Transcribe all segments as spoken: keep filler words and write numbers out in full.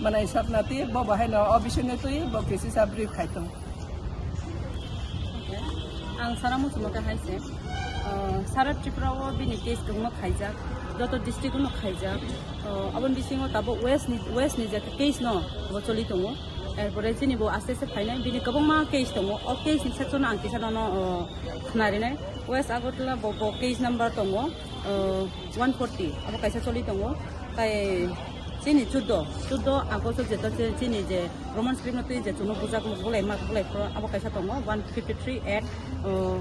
Manai satna twi bo bahai no o bising no twi bo kisi sa brief khai tong. Ang sana muchuma ka hai se. Uh, Sara Tripura o bini case kwbangma khaijak, joto district no khaijak. Uh, aboni bisingo tabo West ni, West ni je case no bo choli tongo. Erpore chini bo aste aste phainai bini kwbangma case tongo. O case ni section no ang kisa nono, uh, khnarinai. West Agartala bo, bo case number tongo, uh, one forty. Abo kaisa choli tongo. Tai chini chuddo, chuddo August o jeto che-, chini je Roman script no twi je chuno bujak bulai ma bulai phro abo kaisa tongo one fifty three act, uh,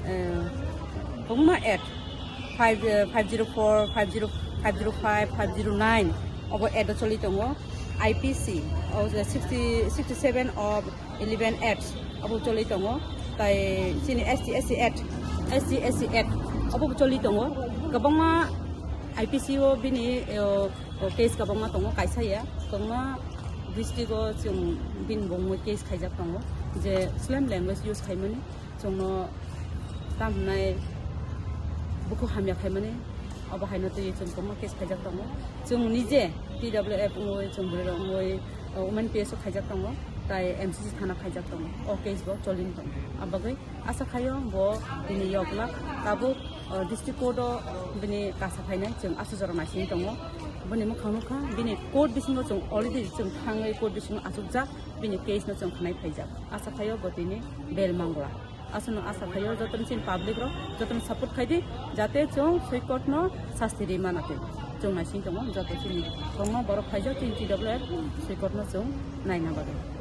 uh, kwbangma act five, uh, five zero four, five zero, five zero five, five zero nine obo act o choli tongo. I P C o je sixty, sixty seven of eleven act obo choli tongo. Tai chini S T S C act, S T S C act obo choli tongo. Kwbangma I P C o bini, uh, o case kwbangma tongo, kaisa ya, kwbangma district o chwng bini bo mui case khaijak tongo, je slam language use khaimani, chwngno tam hwnai bukhuk hamya khaimani, obo haino twi chwng kwbangma case khaijak tongo. Chwng nije T W F wngwi, chwng bwrwi rok wngwi, o, Women P S o khaijak tongo, tai M C C thana khaijak tongo, o case bo cholini tongo. Abagwi asa khaio bo bini yokla tabuk, uh, district court o bini kasa phainai chwng aswk jora naising tongo. Bini mwkhang nukha bini court bisingo chwng already chwng thangwi court bisingo achukjak bini case no chwng khnai phaijak. Asa khaio bo tini bail mangla. Aswkno asa khaio jotono chini public rok jotono support khaidi jate chwng sui court no sasti ri mana twi. Chwng naising tongo joto chini kwbangma borok khaijak chini T W F sui court no chwng naina bagwi.